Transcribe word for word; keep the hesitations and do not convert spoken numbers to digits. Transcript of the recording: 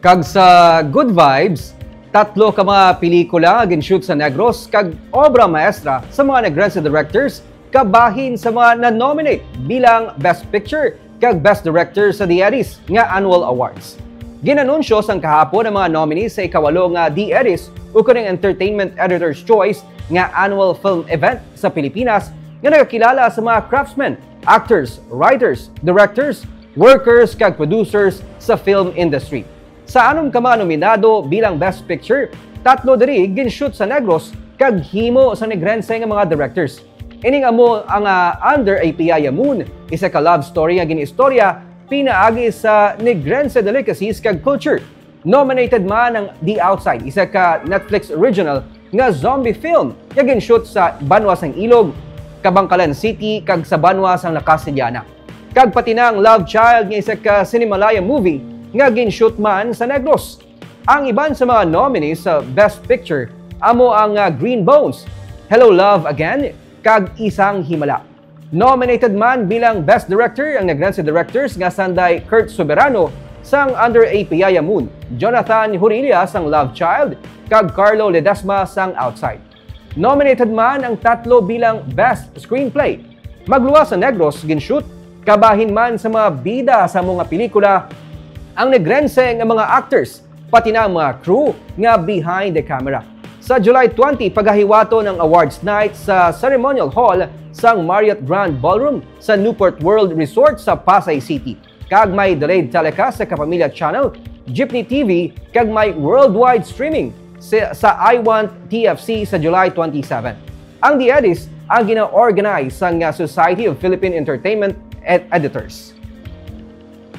Kag sa Good Vibes, tatlo ka mga pelikula nga gin-shoot sa Negros kag obra maestra sa mga Negrense directors kabahin sa mga na-nominate bilang Best Picture kag Best Director sa The Eddies nga annual awards. Gin-anunsyo sang kahapon ang mga nominees sa ikawalo nga The Eddies ukon ang Entertainment Editor's Choice nga annual film event sa Pilipinas nga nagakilala sa mga craftsmen, actors, writers, directors, workers kag producers sa film industry. Sa anom ka mga nominado bilang Best Picture, tatlo diri gin-shoot sa Negros kag himo sa Negrense nga mga directors. Ining amo ang ah, Under a Piyaya Moon, isa ka love story nga gin-istorya pinaagi sa Negrense delicacies kag culture. Nominated man ang The Outside, isa ka Netflix original nga zombie film nga gin-shoot sa banwa sang Ilog, Kabangkalan City kag sa banwa sang La Castellana. Kag pati na ang Love Child nga isa ka Cinemalaya movie nga gin-shoot man sa Negros. Ang iban sa mga nominees sa Best Picture amo ang ah, Green Bones, Hello Love Again, kag Isang Himala. Nominated man bilang Best Director ang Negrense directors nga sanday Kurt Soberano sang Under a Piyaya Moon, Jonathan Hurilla sang Love Child, kag Carlo Ledesma sang Outside. Nominated man ang tatlo bilang Best Screenplay. Magluwas sa Negros gin-shoot, kabahin man sa mga bida sa mga pelikula, ang Negrense nga mga actors, pati na ang mga crew nga behind the camera. Sa July twenty, pagahiwaton ang awards night sa ceremonial hall sang Marriott Grand Ballroom sa Newport World Resort sa Pasay City. Kag may delayed telecast sa Kapamilya Channel, Jeepney T V, kag may worldwide streaming sa, sa I Want T F C sa July twenty-seven. Ang The Eddies ang gina-organize sang ah, Society of Philippine Entertainment Ed- Editors.